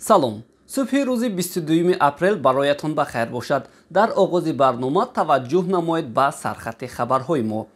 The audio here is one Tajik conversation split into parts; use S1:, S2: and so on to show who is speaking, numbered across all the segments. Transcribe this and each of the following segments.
S1: Салом. Субҳи рӯзи 22 апрел бароятон ба хайр бошад. Дар оғози барнома таваҷҷӯҳ намоед ба сархати хабарҳои мо.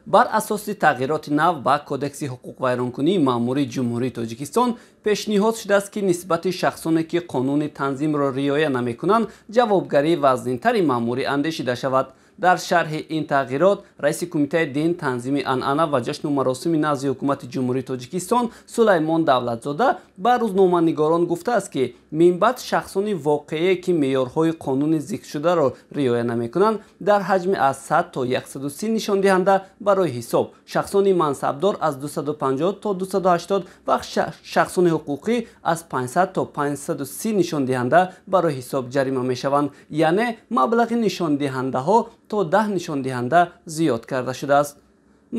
S1: Бар асоси тағйироти нав ба Кодекси ҳуқуқвайронкунии маъмурии Ҷумҳурии Тоҷикистон пешниҳод шудааст, ки нисбати шахсоне, ки қонуни танзимро риоя намекунанд, ҷавобгарии вазнинтари маъмурӣ андешида шавад. Дар шарҳи ин тағйирот раиси Кумитаи дин, танзими анъана ва ҷашну маросими назди Ҳукумати Ҷумҳурии Тоҷикистон Сулаймон Давлатзода ба рӯзноманигорон гуфтааст, ки минбаъд шахсони воқеие, ки меъёрҳои қонуни зикршударо риоя намекунанд, дар ҳаҷми аз 100 то 130 нишондиҳанда барои ҳисоб, шахсони мансабдор аз 250 то 280 ва шахсони ҳуқуқӣ аз 500 то 530 нишондиҳанда барои ҳисоб ҷарима мешаванд. Яъне маблағи нишондиҳандаҳо то 10 нишондиҳанда зиёд карда шудааст.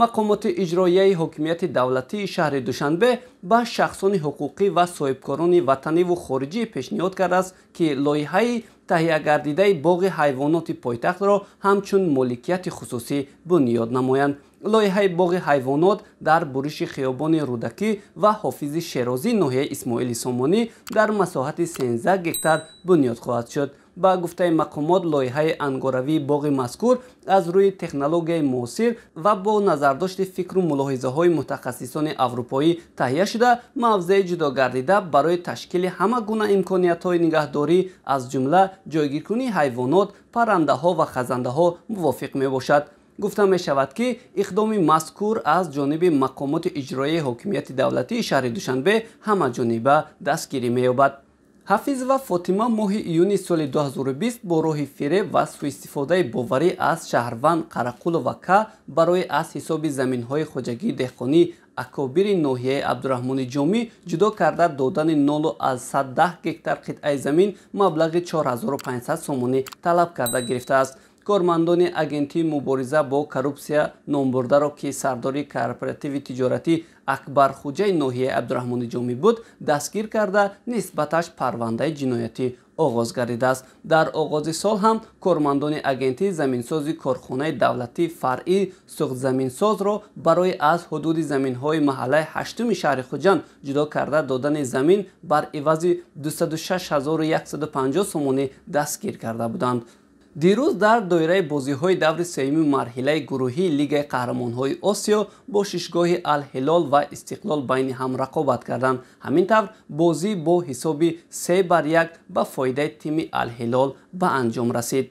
S1: Мақомоти иҷроияи ҳокимияти давлатии шаҳри Душанбе ба шахсони ҳуқуқӣ ва соҳибкорони ватаниву хориҷӣ пешниҳод кардааст, ки лоиҳаи таҳиягардидаи боғи ҳайвоноти пойтахтро ҳамчун моликияти хусусӣ бунёд намоянд. Лоиҳаи боғи ҳайвонот дар буриши хиёбони Рӯдакӣ ва Ҳофизи Шерозӣ ноҳияи Исмоили Сомонӣ дар масоҳати 13 гектар бунёд хоҳад шуд. Ба гуфтаи мақомот, лоиҳаи ангоравии боғи мазкур аз рӯи технологияи муосир ва бо назардошти фикру мулоҳизаҳои мутахассисони аврупоӣ таҳия шуда, мавзеи ҷудогардида барои ташкили ҳама гуна имкониятҳои нигаҳдорӣ, аз ҷумла ҷойгиркунии ҳайвонот, паррандаҳо ва хазандаҳо мувофиқ мебошад. Гуфта мешавад, ки иқдоми мазкур аз ҷониби мақомоти иҷроияи ҳокимияти давлатии шаҳри Душанбе ҳамаҷониба дастгирӣ меёбад. Ҳафизова Фотима моҳи июни соли 2020 бо роҳи фиреб ва суистифодаи боварӣ аз шаҳрванд Қарақулова К барои аз ҳисоби заминҳои хоҷагии деҳқонӣ акобири ноҳияи Абдураҳмони Ҷомӣ ҷудо карда додани 0,1 гектар қитъаи замин маблағи 4500 сомонӣ талаб карда гирифтааст. Кормандони агентии мубориза бо коррупсия номбурдаро, ки сардори кооперативи тиҷоратӣ Акбархуҷаи ноҳияи Абдураҳмони Ҷомӣ буд, дастгир карда, нисбаташ парвандаи ҷиноятӣ оғоз гардидааст. Дар оғози сол ҳам кормандони агентии заминсози корхонаи давлатии фаръӣ Суғдзаминсозро барои аз ҳудуди заминҳои маҳаллаи ҳаштуми шаҳри Хуҷанд ҷудо карда додани замин бар ивази 206 150 сомонӣ дастгир карда буданд. Дирӯз дар доираи бозиҳои даври сеюми марҳилаи гурӯҳии Лигаи қаҳрамонҳои Осиё бошишгоҳи Алҳилол ва Истиқлол байни ҳам рақобат карданд. Ҳамин тавр, бозӣ бо ҳисоби 3-1 ба фоидаи тими Алҳилол ба анҷом расид.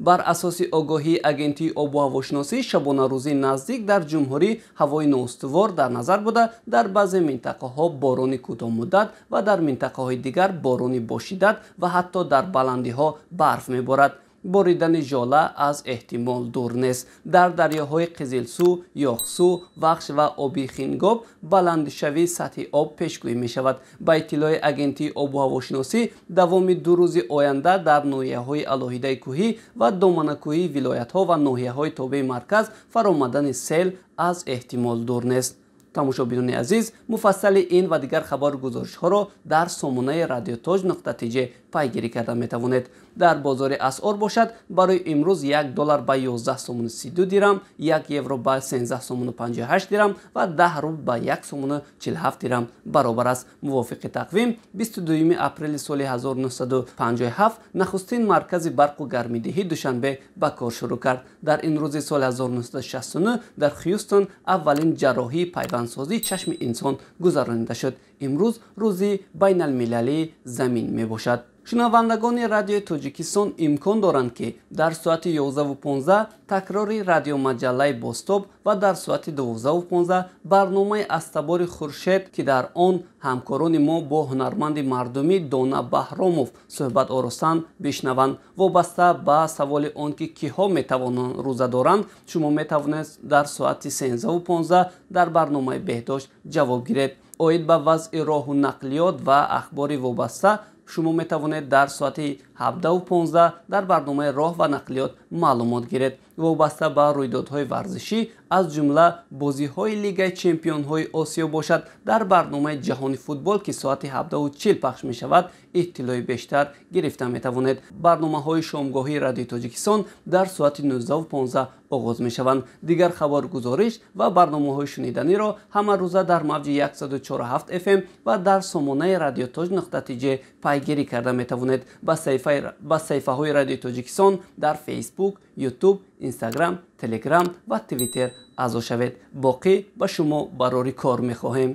S1: Бар асоси огоҳии агентии обу ҳавошиносӣ, шабонарӯзии наздик дар ҷумҳурӣ ҳавои ноустувор дар назар буда, дар баъзе минтақаҳо борони кӯтоҳмуддат ва дар минтақаҳои дигар борони бошиддат ва ҳатто дар баландиҳо барф меборад. Боридани жола аз эҳтимол дур нест. Дар дарёҳои Қизилсу, Ёхсу, Вахш ва оби Хингоб баландшавии сатҳи об пешгӯӣ мешавад. Ба иттилои агентии обу ҳавошиносӣ, давоми 2 рӯзи оянда дар ноҳияҳои алоҳидаи кӯҳӣ ва доманакӯҳии вилоятҳо ва ноҳияҳои тобеи марказ фаромадани сел аз эҳтимол дур нест. Тамошобинони азиз, муфассали ин ва дигар хабару гузоришҳоро дар сомонаи радиотоҷ.тж пайгирӣ карда метавонед. Дар бозори асъор бошад, барои имрӯз 1 доллар ба 11 сомону 32 дирам, 1 евро ба 13 сомону 58 дирам ва 10 рубл ба 1 сомону 47 дирам баробар аст. Мувофиқи тақвим, 22 апрели соли 1957 нахустин маркази барқу гармидиҳӣ Душанбе ба кор шурӯъ кард. Дар ин рӯзи соли 1969 дар Хюстон аввалин ҷарроҳии пайвандсозии чашми инсон гузаронида шуд. Имрӯз рӯзи байналмилалии замин мебошад. Шунавандагони Радиои Тоҷикистон имкон доранд, ки дар соати 11:15 такрори радиомаҷаллаи Бозтоб ва дар соати 12:15 барномаи «Аз табори хуршед», ки дар он ҳамкорони мо бо ҳунарманди мардумӣ Дона Баҳромов суҳбат оростанд, бишнаванд. Вобаста ба саволи он ки киҳо метавонанд рӯза доранд, шумо метавонед дар соати 13:15 дар барномаи беҳдошт ҷавоб гиред. Оид ба вазъи роҳу нақлиёт ва ахбори вобаста шумо метавонед дар соати 17:15 дар барномаи роҳ ва нақлиёт маълумот гиред. Вобаста ба рӯйдодҳои варзишӣ, аз ҷумла бозиҳои Лигаи чемпионҳои Осиё бошад, дар барномаи ҷаҳони футбол, ки соати 17:40 пахш мешавад, иттилои бештар гирифта метавонед. Барномаҳои шомгоҳии Радиои Тоҷикистон дар соати 19:15 оғоз мешаванд. Дигар хабаргузориш ва барномаҳои шуниданиро ҳамарӯза дар мавҷи 104.7 FM ва дар сомонаи радиотоҷ.тj пайгирӣ карда метавонед. Ба саҳифаҳои Радиои Тоҷикистон дар Фейсбук, Ютуб, Инстаграм, Телеграм ва Твиттер аъзо шавед. Боқӣ ба шумо барори кор мехоҳем.